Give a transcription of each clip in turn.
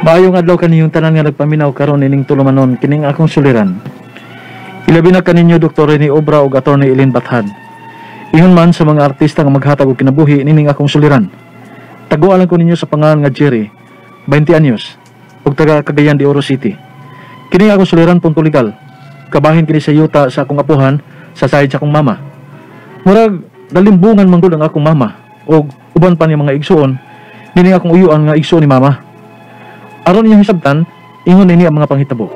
Maayong adlaw kaniyong tanan nga nagpaminaw karon ining tulumanon kining akong suliran. Ilabi na kaninyo Dr. Rene Obra ug Attorney Eileen Bathan. Ingon man sa mga artista nga maghatag og kinabuhi nining akong suliran. Taguan lang ko ninyo sa pangalan nga Jerry, 20 anyos, ug taga Cagayan de Oro City. Kini akong suliran punto legal. Kabahin kini sa yuta sa akong apuhan sa side sa akong mama. Murag nalimbungan man gud ang akong mama ug uban pa niya mga igsuon nining akong uyuan nga igsuon ni mama. Aron niyang hisabtan, ingon ini ang mga panghitabo.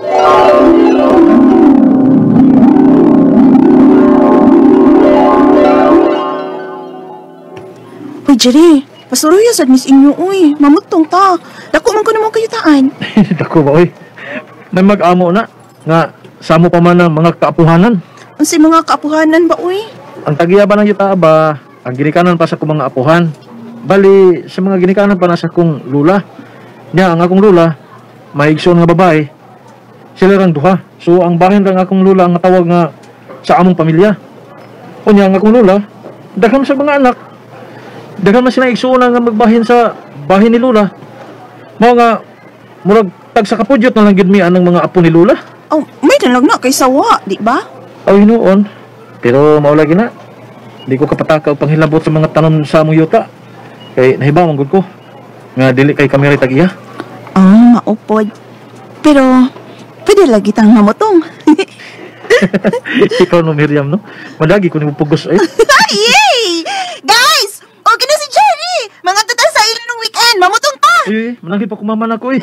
Uy, Jerry, pasuruya sad miss inyo, uy. Mamutong ta. Dako man ko naman kayutaan. Dako ba, uy? May mag-amo na, nga samo pa man ang mga kaapuhanan. Unsay mga kaapuhanan ba, uy? Ang tagiya ba ng yuta ba, ang ginikanan pa sa kong mga apuhan. Bali, sa mga ginikanan pa na sa kong lula. Nya, ang akong lula, may igsoon nga babae, sila rang duha. So, ang bahin rang akong lula ang tawag nga sa among pamilya. O nya, ang akong lula, daghan sa mga anak. Daghan man sila igsoon nga magbahin sa bahin ni lula. Mao nga, murag tag sa kapudyot na lang gid mi anang mga apo ni lula. Oh, may dalag na kay sawa, di ba? Aw, hinuon. Pero mao lagi na. Di ko kapataka og panghilabot sa mga tanom sa among yuta. Kay nahibaw man gud ko nga dili kay kami ray tag-iya. Ah, maupod. Pero pwede lagi tang mamutong. Ikaw no, Miriam, no? Madagi ko nimo pugos ay. Yay! Guys, okay na si Jerry. Mga total sa ilo ng weekend, mamutong pa. Eh, mananggi pa kumaman ako eh.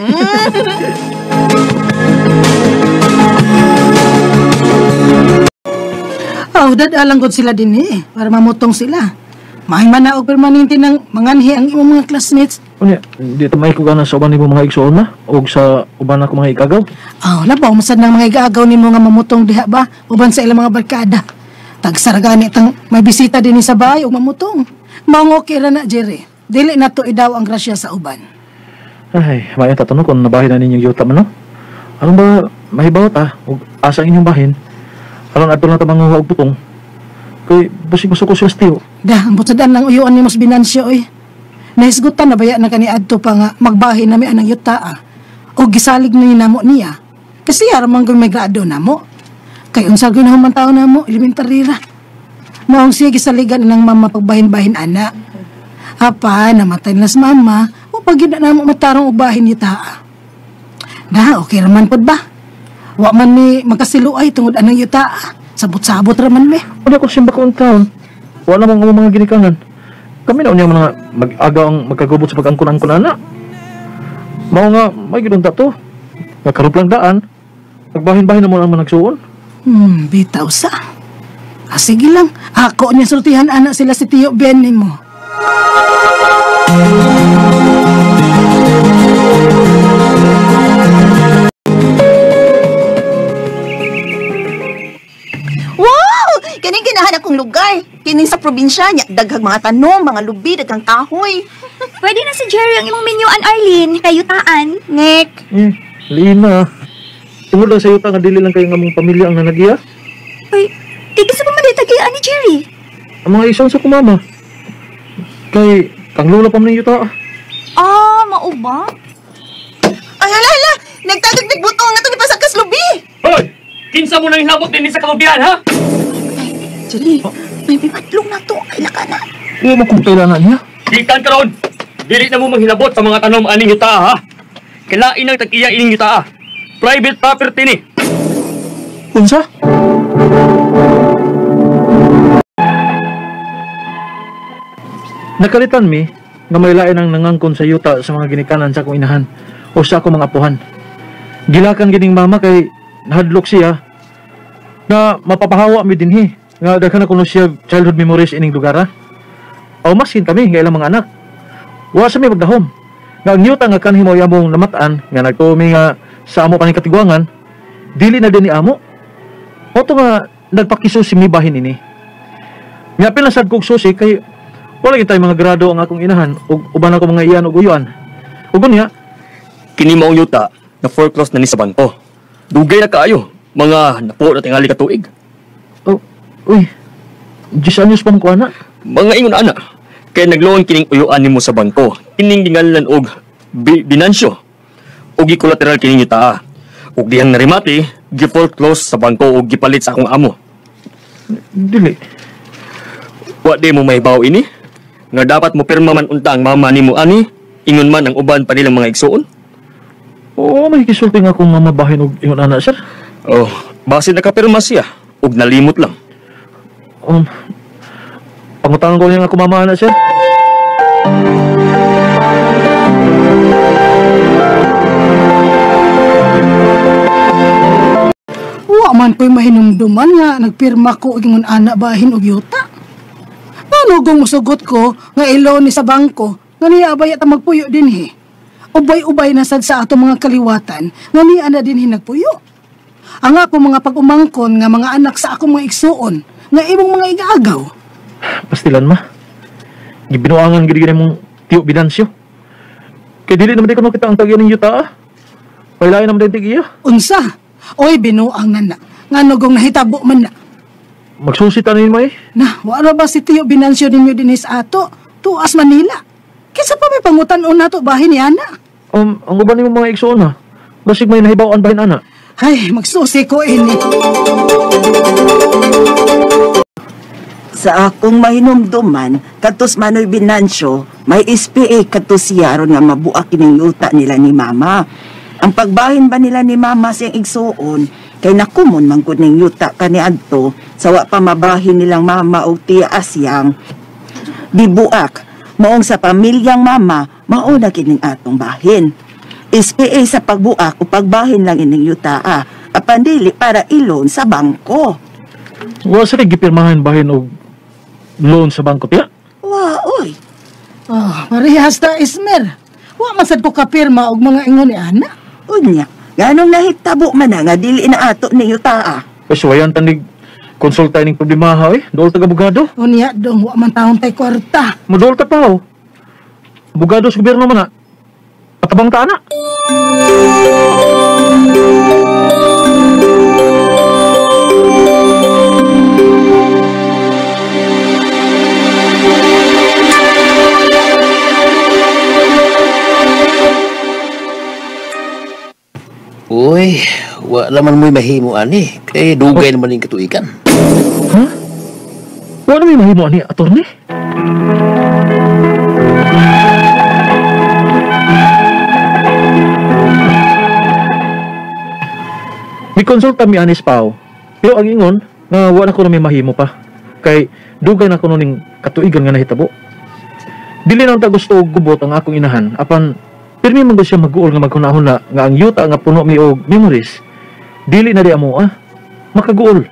Oh, dadalang gud sila din eh, para mamutong sila. Mahay man na og permanente ng manganhi ang imong mga classmates. Unya, di ta may kugana sa uban nimo mga igsuon na og sa uban ako mga igagaw. Oh, labaw masad nang mga igagaw nimo nga mamutong diha ba uban sa ilang mga barkada. Tagsara gani tang may bisita dinhi sa bahay og mamutong. Maong okay ra na, Jerry. Dili na to idaw ang grasya sa uban. Ay, maayo ta tuno kung nabahin na ninyong yuta man, no? Aron ba mahibaw ta og asa ang inyong bahin? Aron adto na ta manguha og putong. Kay basig masuko sila sa tiyo. Dah, ang butsadan lang uyuan ni Mas Binansyo, oy. Nahisgutan na baya na kani adto pa nga magbahin nami anang yuta, ah. O gisalig na ni namo niya. Kasi aramang may grado namo. Kay unsa gyud na human taon namo, elementary ra. Maong siya gisaligan nang mama pagbahin-bahin ana. Apa, namatay na si mama, o pag yun na namo matarong ubahin yuta, ah. Dah, okay raman pod ba? Wa man ni magkasiluay tungod anang yuta, ah. Sabot-sabot raman me. Wala ko simba ko ang taon. Wala mong mga ginikanan. Kami na unya mga mag-aga ang magkagubot sa pag-angkon-angkon ana. Mao nga may gidunta to. Nagkaroon lang daan. Nagbahin-bahin na mo ang managsuon. Bitaw sa. Ah, sige lang. Ako niya sultihan ana sila si Tio Ben nimo. Wow! Kaning ganahan akong lugar. Kining sa probinsya niya, daghang mga tanom, mga lubi, daghang kahoy. Pwede na si Jerry ang imong minyuan, Arlene. Kayutaan. Nek. Eh, liin na. Tungod lang sa yuta nga dili lang kayo nga mong pamilya ang nanagiya. Ay, kay gusto pa man dito tagiyaan ni Jerry. Ang mga isang sa kumama. Kay, kang lula pa man yung yuta. Ah, mao ba? Ay, hala, hala! Nagtagag butong na ito ni Pasakas Lubi! Hoy! Kinsa mo nang hilabot din sa kalubihan, ha? Ay, Jerry, may bimatlong na to. Ay, laka na. Hindi mo kung kailangan niya. Gikan karon. Dili na mo manghilabot sa mga tanom aning yuta, ha? Kailain ang tag-iya ining yuta, ha? Private property ni. Unsa? Nakalitan mi nga may lain ang nangangkon sa yuta sa mga ginikanan sa akong inahan o sa akong mga apuhan. Gilakan gining mama kay nahadlok siya na mapapahawa mi dinhi nga daghan na kuno siya childhood memories ining lugar, ha? Aw maskin kami nga ilang mga anak. Wa sa mi magdahom. Nga ang yuta nga kanhi mo among namatan nga nagtuo mi nga sa amo kaning katiguangan dili na din ni amo. Oto nga nagpakisusi mi bahin ini. Nga pinasad kog susi kay wala gyud tay mga grado ang akong inahan ug uban ako mga iyan ug uyuan. Ug unya kini maong yuta na foreclose na ni sa bangko. Dugay na kaayo, mga napo na tingali ka tuig. Oh, uy. Diyos anyos pa man ko ana. Mga ingon ana, kay nagloon kining uyuan nimo sa bangko. Kining ginganlan og Binansyo. ug gi-collateral kining yuta. Ug dihang narimati, gi-foreclose sa bangko ug gipalit sa akong amo. Dili. Wa di mo mahibaw ini nga dapat mo pirma man unta ang mama nimo ani, ingon man ang uban pa nilang mga igsuon. Oo, may kisulti nga akong mama bahin og ingon ana, sir. Oh, base nakapirma siya ug nalimot lang. Pangutangan ko niya nga akong mama ana, sir. Wa man ko'y mahinumduman nga nagpirma ko og ingon ana bahin og yuta. Paano kung musugot ko nga ilo ni sa bangko nga niya abay at magpuyo dinhi? Ubay-ubay na sad sa atong mga kaliwatan nga niya na dinhi nagpuyo. Ang ako mga pag-umangkon nga mga anak sa akong mga igsuon nga imong mga igaagaw. Pastilan ma. Gibinuangan gid gid mong Tiyo Binancio. Kay dili naman di kuno kita ang tagyan ng yuta. Pailain naman din tigiya. Unsa? Oy, binuang na na. Ngano gong nahitabo man na. Magsusi tanin mo eh. Na, wala ba si Tiyo Binancio ninyo dinis ato? Tuas Manila. Kinsa pa may pangutan-on nato bahin ni ana? Ang uban nimo mga igsuon ha. Basig may nahibaw-an bahin ana. Ay, magsusi ko ini. Sa akong mahinumduman, kadtos Manoy Binancio, may SPA kadto siya aron nga mabuak kining yuta nila ni Mama. Ang pagbahin ba nila ni Mama siyang igsuon, kay nakumon man gud ning yuta kaniadto, sa wa pa mabahin nilang mama og tiya asyang dibuak. Maong sa pamilyang mama, mao na kining atong bahin. SPA sa pagbuak o pagbahin lang ining yuta, apan dili para ilon sa bangko. Wa sa kay gipirmahan bahin og loan sa bangko tiya? Wa, oy. Oh, parehas ta Ismer. Wa man sad ko kapirma og mga ingon ni ana. Unya, ganong nahitabo man na nga dili na ato ni yuta. Ay, suwayan tanig konsulta ining problema ha, eh. Dool ta abogado. Unya dong, wa man taon tay kwarta. Modool ta pa, oh. Abogado sa gobyerno man na. Patabang ta na. Uy, wala man mo'y mahimo ani. Kay dugay naman yung katuikan. Ha? Wala may mahimo ani, attorney? Mikonsulta mi anis pao. Pero ang ingon, nga wala ko na may mahimo pa. Kay dugay na ko ning katuigan nga nahitabo. Dili nang ta gusto og gubot ang akong inahan, apan pirmi man siya mag-uol nga maghunahuna nga ang yuta nga puno mi og memories dili na di amo makaguol.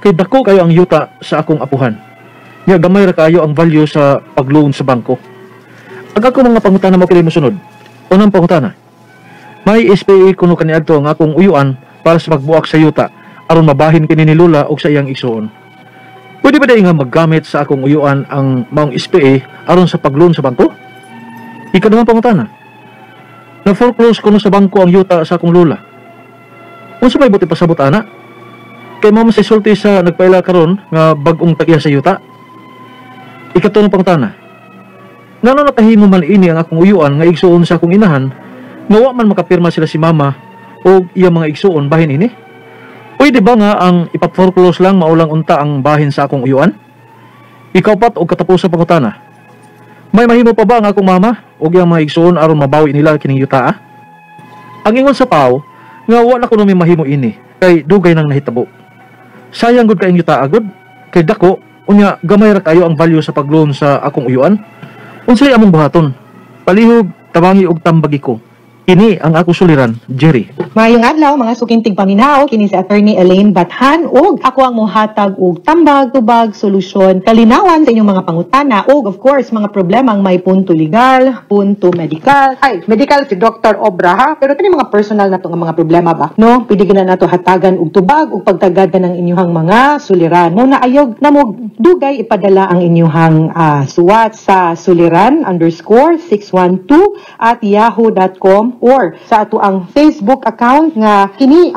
Kay dako kayo ang yuta sa akong apuhan. Nya gamay ra kayo ang value sa pagloan sa bangko. Ang ako mga pangutana mo kini mosunod. Unang pangutana. May SPA kuno kaniadto ang akong uyuan para sa pagbuak sa yuta aron mabahin kini ni Lola og sa iyang igsuon. Pwede ba dai nga maggamit sa akong uyuan ang maong SPA aron sa pagloan sa bangko? Ikaduhang pangutana. Na-foreclose kuno sa bangko ang yuta sa akong lola. Unsa may buti pasabot ana? Kay mao man sa sulti sa nagpaila karon nga bag-ong tag-iya sa yuta. Ikatulong pangutana. Ngano nakahimo man ini ang akong uyuan nga igsuon sa akong inahan nga wa man makapirma sila si mama o iya mga igsuon bahin ini? Pwede ba nga ang ipa-foreclose lang maulang unta ang bahin sa akong uyuan? Ikaupat og katapusan pangutana. May mahimo pa ba ang akong mama o iyang mga igsuon aron mabawi nila kining yuta? Ang ingon sa pao nga wala ko may mahimo ini kay dugay nang nahitabo. Sayang gud kaayong yuta agud kay dako unya gamay ra kayo ang value sa pagloan sa akong uyuan. Unsay among buhaton? Palihog tabangi og tambagi ko. Ini ang ako suliran, Jerry. Maayong adlaw mga sukintig paminaw, kini si Attorney Elaine Bathan ug ako ang mohatag og tambag, tubag, solusyon, kalinawan sa inyong mga pangutana ug of course mga problemang may punto legal, punto medical. Ay, medical si Dr. Obra ha, pero kini mga personal na to nga mga problema ba? No, pwede gina nato hatagan og tubag ug pagtagad ng inyong mga suliran. Mo na ayog na mo dugay ipadala ang inyong suwat sa suliran_612@yahoo.com. or sa ato ang Facebook account nga kini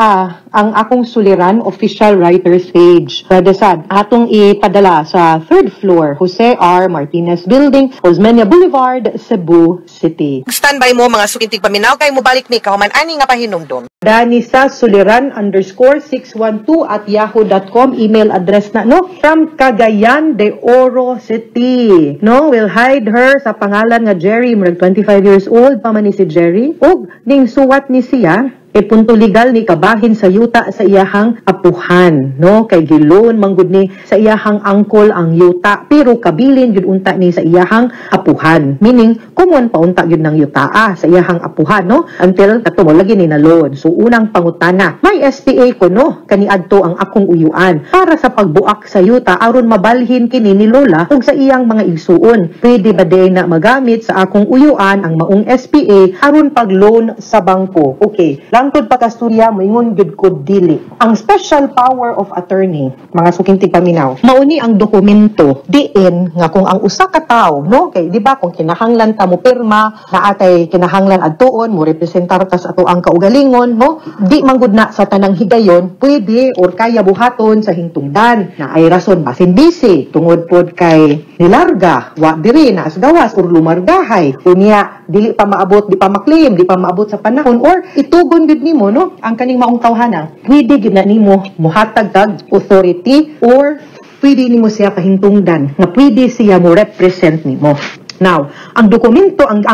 ang Akong Suliran Official Writers page. Pwede sad atong ipadala sa third floor, Jose R. Martinez Building, Osmeña Boulevard, Cebu City. Standby mo, mga suking tigpaminaw, kay mobalik mi kahuman ani nga pahinumdom. Dani sa suliran_612@yahoo.com email address na, no, from Cagayan de Oro City, no? Will hide her sa pangalan nga Jerry. Murag 25 years old pa man ni si Jerry ug ning suwat ni siya e punto legal ni kabahin sa yuta sa iyahang apuhan, no, kay gi-loan manggod ni sa iyahang uncle ang yuta, pero kabilin gyud unta ni sa iyahang apuhan, meaning common pa unta gyud ng yuta sa iyahang apuhan, no, until kato mo lagi ni na loan. So unang pangutana, may SPA ko no kaniadto ang akong uyuan para sa pagbuak sa yuta aron mabalhin kini ni lola ug sa iyang mga igsuon. Pwede ba din na magamit sa akong uyuan ang maong SPA aron pag-loan sa bangko? Okay. Langtod pa kasturya, moingon gyud ko dili. Ang special power of attorney, mga suking tigpaminaw, mauni ang dokumento diin nga kung ang usa ka tawo, no, kay di ba kung kinahanglan ta mo pirma, naa tay kinahanglan adtuon mo representar ta sa ato ang kaugalingon, no, di manggod na sa tanang higayon pwede or kaya buhaton sa hintungdan na ay rason basin busy tungod pod kay nilarga, wa diri na sa gawas or lumargahay unya dili pa maabot, di pa maklaim, di pa maabot sa panahon, or itugon gyud nimo, no, ang kaning maong tawhana, pwede gyud na nimo mohatag kag authority or pwede nimo siya pahintungdan nga pwede siya mo represent nimo. Now, ang dokumento, ang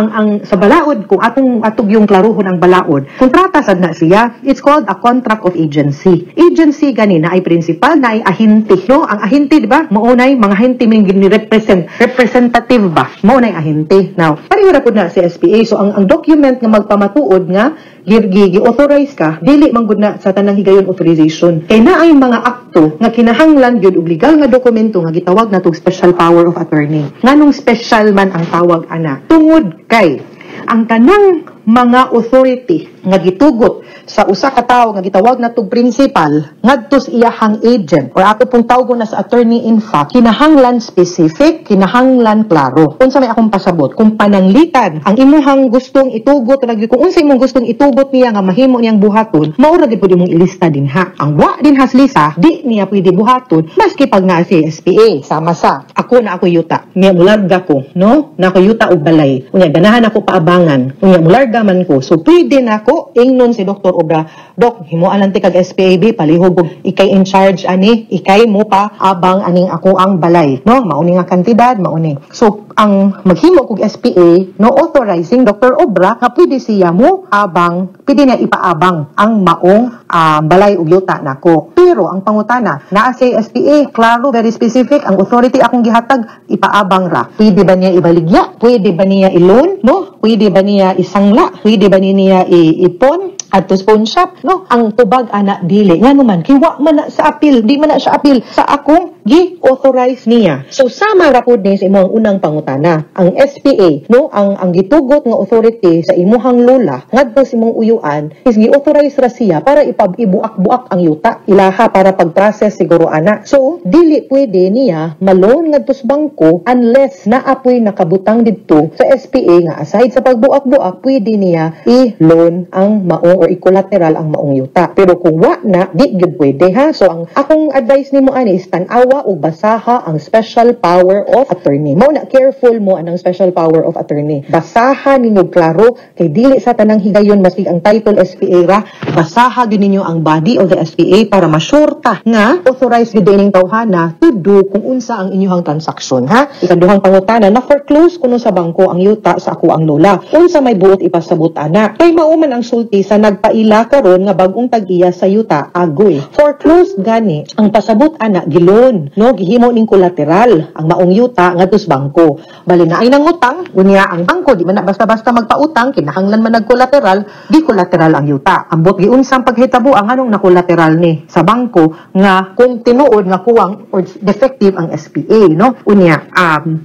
sa balaod, kung atong atog yung klaruhon ang balaod, kontrata sad na siya. It's called a contract of agency. Agency gani na ay principal, na ay ahente, no? Ang ahente, di ba? Mao nay mga ahente may gini-represent, representative ba? Mao nay ahente. Now, pareho ra pud na si SPA. So ang document nga magpamatuod nga gi-authorize ka, dili man gud na sa tanang higayon authorization. Kay naay mga akto nga kinahanglan gyud og legal nga dokumento nga gitawag natog special power of attorney. Nganong special man ang tawag ana? Tungod kay ang tanang mga authority nga gitugot sa usa ka tawo nga gitawag natog principal ngadto sa iyahang agent or ato pong tawgon na sa attorney in fact, kinahanglan specific, kinahanglan klaro. Unsa may akong pasabot? Kung pananglitan ang imuhang gustong itugot ra gyud, kung unsa imong gustong itugot niya nga mahimo niyang buhaton, mao ra gyud pud imong ilista dinha. Ang wa dinha sa lista, di niya pwede buhaton maski pag naa si SPA. Sama sa ako na ako yuta niya, mularga ko, no, na ako yuta og balay, unya ganahan ako paabangan, unya mularga man ko, so pwede nako ingnon si Dr. Obra, "Dok, himuan lang ti kag SPAB, palihog og ikay in charge ani, ikay mo pa abang aning ako ang balay, no, mauni nga kantidad, mauni." So ang maghimo kog SPA, no, authorizing Dr. Obra nga pwede siya mo abang, pwede niya ipaabang ang maong balay ug yuta nako. Pero ang pangutana, naa sa SPA, klaro, very specific ang authority akong gihatag, ipaabang ra. Pwede ba niya ibaligya? Pwede ba niya i-loan, no? Pwede ba niya isangla? Pwede ba niya i-ipon adto sa pawn shop, no? Ang tubag ana, dili. Ngano man? Kay wa man na sa apil, di man na siya apil sa akong gi-authorize niya. So sama ra pud ni sa imong unang pangutana, ang SPA, no, ang gitugot nga authority sa imuhang lola ngadto sa imong uyuan is gi-authorize ra siya para ibuak-buak ang yuta ilaha, para pag-process siguro ana. So dili pwede niya ma-loan ngadto sa bangko unless naapoy nakabutang didto sa SPA nga aside sa pagbuak-buak, pwede niya i-loan ang maong or i-collateral ang maong yuta. Pero kung wa na, di gyud pwede, ha. So ang akong advice nimo ani is tan-awa ug basaha ang special power of attorney. Mao na careful mo anang special power of attorney. Basaha ninyo klaro kay dili sa tanang higayon maski ang title SPA ra, basaha gyud ninyo ang body of the SPA para ma-sure ta nga authorized gyud ining tawhana to do kung unsa ang inyong transaction, ha. Ikaduhang pangutana, na foreclose kuno sa bangko ang yuta sa ako ang lola. Unsa may buot ipasabot ana? Kay mao man ang sulti sa nagpaila karon nga bag-ong tag-iya sa yuta, agoy. Foreclosed gani, ang pasabot ana, gi-loan, no, gihimo ning collateral ang maong yuta ngadto sa bangko. Bali na ay nangutang, unya ang bangko di man na basta-basta magpautang, kinahanglan man nag-collateral, gi collateral ang yuta. Ambot giunsang paghitabo ang anong na collateral ni sa bangko nga kung tinuod nga kuwang or defective ang SPA, no? Unya ang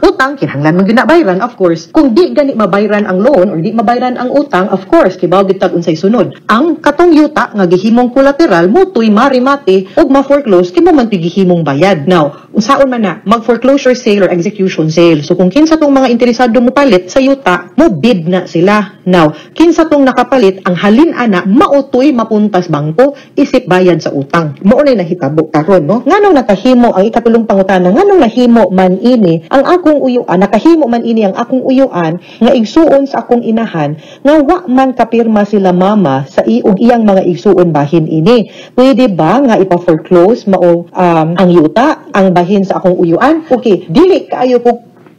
utang kinahanglan man gyud na bayran, of course. Kung di gani mabayran ang loan or di mabayran ang utang, of course, kibaw gid tag unsay sunod. Ang katong yuta nga gihimong collateral mutoy marimate ug ma-foreclose kay man to'y gihimong bayad. Now, unsaon man na mag foreclosure sale or execution sale. So kung kinsa tong mga interesado mo palit sa yuta, mo bid na sila. Now, kinsa tong nakapalit, ang halin ana mao to'y mapuntas bangko isip bayad sa utang. Mao nay nahitabo karon, no? Nganong nakahimo, ang ikatulong pangutana, nganong nahimo man ini ang akong uyuan, nakahimo man ini ang akong uyuan nga igsuon sa akong inahan nga wa man kapirma sila mama sa ug iyang mga igsuon bahin ini? Pwede ba nga ipa-foreclose mao ang yuta, ang bahin sa akong uyuan? Okay, dili kaayo ko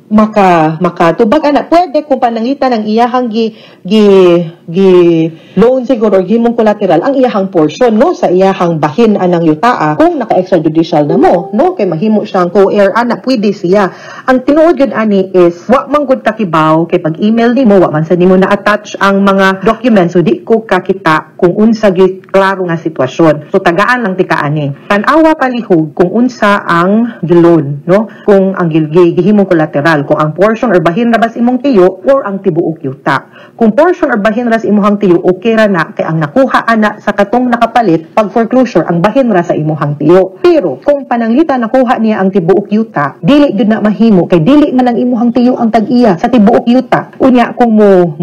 makatubag ana. Pwede kung pananglitan ang iyahang gi gi gi loan siguro or gihimong collateral ang iyahang portion, no, sa iyahang bahin anang yutaa, kung naka extrajudicial na mo, no, kay mahimo siyang co-heir ana, pwede siya. Ang tinuod gyud ani is wa man gud kakibaw kay pag email nimo, wa man sa nimo na attach ang mga documents, so di ko kakita kung unsa gyud klaro nga sitwasyon. So tagaan lang tika ani, tan-awa palihog kung unsa ang giloan, no, kung ang gihimong collateral, kung ang portion or bahin ra ba sa imong tiyo or ang tibuok yuta. Kung portion or bahin ra sa imong tiyo, okay ra na kay ang nakuha ana sa katong nakapalit pag foreclosure, ang bahin ra sa imong tiyo. Pero kung pananglitan nakuha niya ang tibuok yuta, dili gyud na mahimo kay dili man ang imong tiyo ang tag-iya sa tibuok yuta. Unya kung mo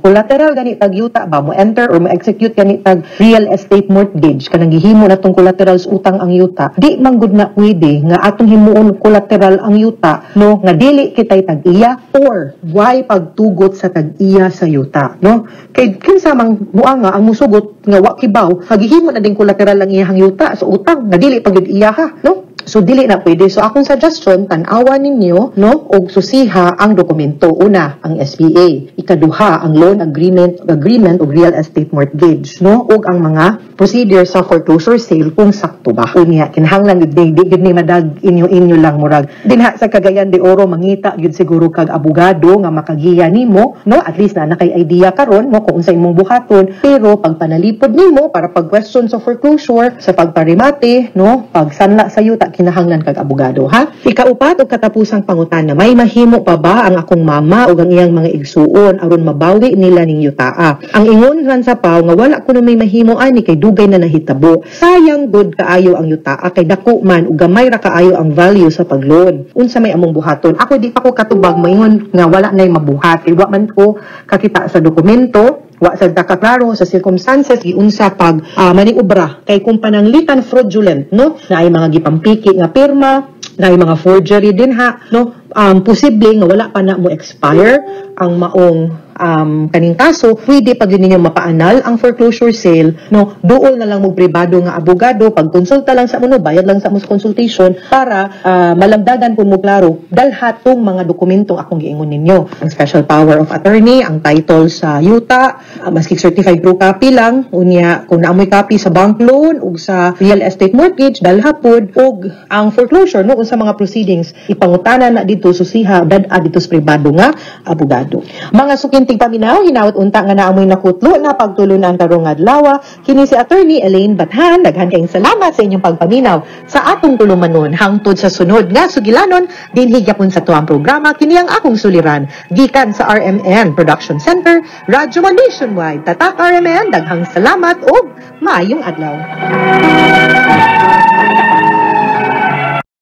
collateral gani tag yuta ba, mo enter or mo execute gani tag real estate mortgage, kanang gihimo na tong collateral sa utang ang yuta, di man gud na pwede nga atong himuon collateral ang yuta, no, nga dili kitay tag-iya or way pagtugot sa tag-iya sa yuta, no? Kay kinsa mang buanga ang musugot nga wa kibaw gihimo na ding collateral ang iyang yuta sa utang nga dili pag iya ha, no? So dili na pwede. So akong suggestion, tan-awa ninyo, no, og susiha ang dokumento. Una, ang SPA. Ikaduha, ang loan agreement agreement og real estate mortgage, no, ug ang mga procedure sa foreclosure sale kung sakto ba. Unya kinahanglan gud di gud ni madag inyo-inyo lang murag. Dinha sa Cagayan de Oro, mangita gyud siguro kag abogado nga makagiya nimo, no? At least na nakay idea karon, no, kung unsa imong buhaton, pero pag panalipod nimo para pag question sa foreclosure, sa pagparemate, no, pagsanla sa yuta, kinahanglan kag abogado, ha. Ikaupat ug katapusang pangutana, may mahimo pa ba ang akong mama ug ang iyang mga igsuon aron mabawi nila ning yutaa? Ang ingon ran sa PAO nga wala kuno may mahimo ani kay dugay na nahitabo. Sayang gud kaayo ang yutaa kay dako man ug gamay ra kaayo ang value sa pagloan. Unsa may among buhaton? Ako di pa ko katubag maingon nga wala nay mabuhat. Kay wa man ko kakita sa dokumento, wa sa kaklaro sa circumstances giunsa pag maniubra, kay kung pananglitan fraudulent, no, na ay mga gipampiki nga pirma, na ay mga forgery din ha, no, posible nga wala pa na mo expire ang maong kaning kaso, pwede pag yun ninyo mapaanal ang foreclosure sale, no, duol na lang mo pribado nga abogado, pagkonsulta lang sa muno, bayad lang sa mo sa consultation para malamdagan po mo klaro, dalha tong mga dokumentong akong giingon ninyo. Ang special power of attorney, ang title sa yuta, maski certified true copy lang, unya kung naamoy copy sa bank loan ug sa real estate mortgage, dalha pod, ug ang foreclosure, no, unsa mga proceedings, ipangutana na dito susiha, dad-a dito sa pribado nga abogado. Mga suking tigpaminaw, hinaot unta nga naamoy nakutlo na pagtulunan karong adlaw. Kini si Attorney Elaine Bathan, daghan kayong salamat sa inyong pagpaminaw sa atong tulumanon hangtod sa sunod nga sugilanon dinhi gyapon sa tuang programa, kini ang akong suliran, gikan sa RMN Production Center, Radyo Nationwide. Tatak RMN, daghang salamat ug maayong adlaw.